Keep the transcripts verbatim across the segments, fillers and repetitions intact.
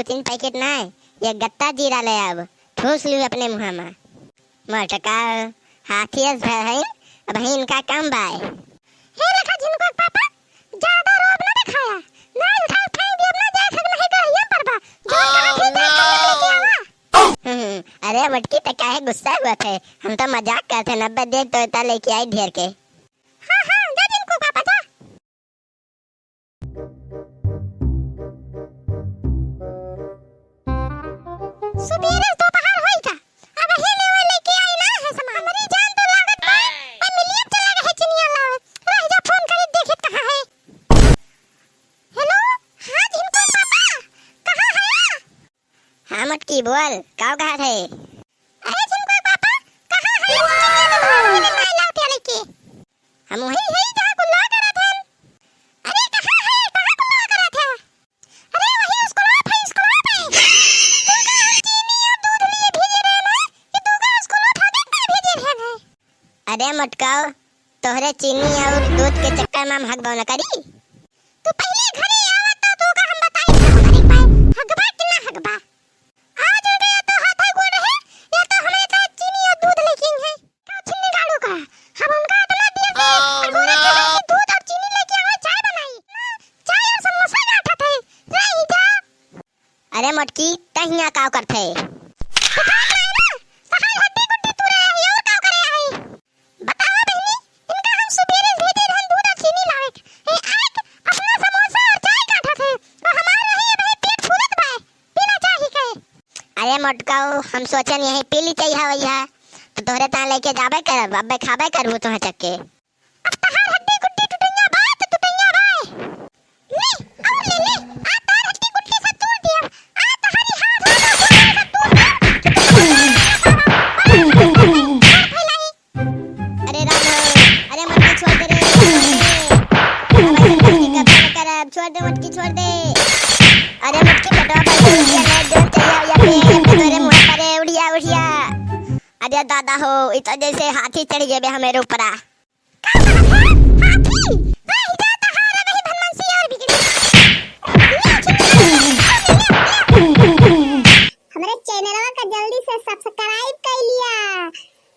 तीन पैकेट नाहीं, एक गत्ता जीरा ले आब, ठूस लिहु अपने मुँहा मा। मोटका, हाथी अस भय हइन, अबहीं इनका कम बाय। हे देखा झिनकू के पापा, ज्यादा रोब ना देखाया, ना इनका उठाई दियब ना जाए सक नहीं गहिया पर बा, जो कहा थे जा कर लेके आवा। हम्म, अरे मोटकी, त काहे गुस्सा हुअत है? हम तो मजाक करत है, नब्बे देख तो इतना लेके आई ढेर के। हाँ, हाँ, जा झिनकू पापा, जा। सुबेरे दोपहर होई का, अबहीं ले वो लेके आई ना है सामान। हमरी जान तो लागत बा, मैं मिलियब चला गए चिनिया लावे। रह जा, फोन करी देखी कहाँ है। हेलो, हाँ झिनकू पापा, कहाँ है? हाँ मोटकी, बोल, का कहत है? अरे झिनकू पापा, कहाँ है? चिनिया तो लावे के नहीं लावत है लेके। हम वहीं है जहाँ कुल्ला करत है। अरे कहाँ है, कहाँ कुल्ला करत है? अरे वही स्कूलवा पे, स्कूलवा पे। तुमका हम चीनी और दूध लिए भेजे रहे ना, कि तुमका स्कूलवा पे देख के भेजे रहे ना। अरे मोटकाऊ, तोहरे चीनी और दूध के चक्कर में हम हगबो न करी। तू पहिले घरे आवा तो तुमका हम बताई ना हमारे पाए हगबा कि ना हगबा। आज उनके या तो हाथ गोड़ रहे, या तो हमें तो चीनी और दूध लेके आई है। का छिन्नी गाड़ू का? हम उनका इतना दिया से अगोरा के हम दूध और चीनी लेके आवे, चाय बनाई। ना, चाय और समोसा गांठत है। रही जा। अरे मोटकी, तहिया काव करत है? दिखात रहे ना, सहाय हड्डी गुड्डी तू रहे है, और काव करे है? बतावा बहिनी, इनका हम सुबेरे भेजे रहन दूध और चीनी लावे। ए, आज अपना समोसा और चाय गांठत है। और हमार रही है भाई पेट फूलत बा, बिना चाही के। अरे मोटकाऊ, हम सोचन यही पी ली चाही हवैया, तो तोहरे तान लेके जाबे करब, अब्बे खाबे करबू तोहे चक्के। अब तहार हड्डी गुड्डी टुटैया बा, तो टुटैया बा। ले, और ले ले, आ तहार हड्डी गुड्डी सब तोड़ दिया। आ तहारी हाथ, हाथ, हाथ सब तोड़ दिया। अरे राम हो, अरे मोटकी छोड़ दे रे। अब ऐसे मोटकी का बात करब, छोड़ दे मोटकी, छोड़ दे। अरे मोटकी पेटवा पर से उड़िया ले, जोन चढ़िया उड़िया पे, अब तो तोरे मुँह पर है, उड़िया, उड़िया। अरे दादा हो, इ तो जैसे हाथी चढ़ गए बे हमारे ऊपरा। का बात है? हाथी? रह जा तहार नहीं भनमनसी और बिगड़ी। हमरे चैनलवा का जल्दी से सब्सक्राइब कर लिया।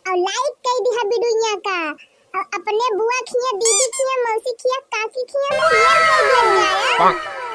और लाइक कइ दिहा वीडियो का, और अपने बुआ खिया, दीदी खिया, मौसी खिया, काकी खिया शेयर कइ दिया जाए।